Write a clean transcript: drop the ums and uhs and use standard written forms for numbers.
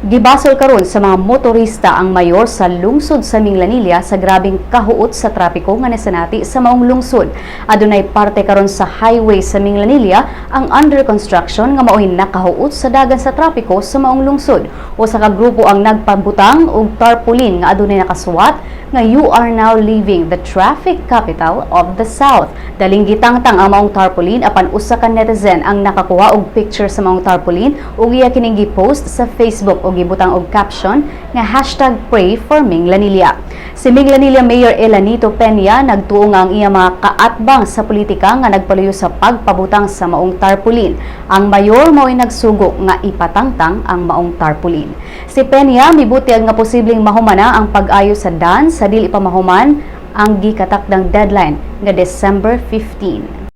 Gibasol karon sa mga motorista ang mayor sa lungsod sa Minglanilla sa grabeng kahuot sa trapiko nga nasanati sa maong lungsod. Adunay parte karon sa highway sa Minglanilla ang under construction nga mao'y nakahuot sa dagan sa trapiko sa maong lungsod. Usa ka grupo ang nagpabutang og tarpaulin nga adunay nakasuwat nga "You are now leaving the traffic capital of the South." Daling gitangtang ang maong tarpaulin, apan usa ka netizen ang nakakuha og picture sa maong tarpaulin ug iya kining gi-post sa Facebook ug gibutang og caption nga #PrayForMinglanilla. Si Minglanilla Mayor Elanito Peña nagtuo nga ang iya mga kaatbang sa politika nga nagpaluyo sa pagpabutang sa maong tarpaulin. Ang mayor mao'y nagsugo nga ipatangtang ang maong tarpaulin. Si Peña mibutyag nga posibleng mahumana ang pag-ayo sa dan sa dili pa mahuman ang gikatakdang deadline nga December 15.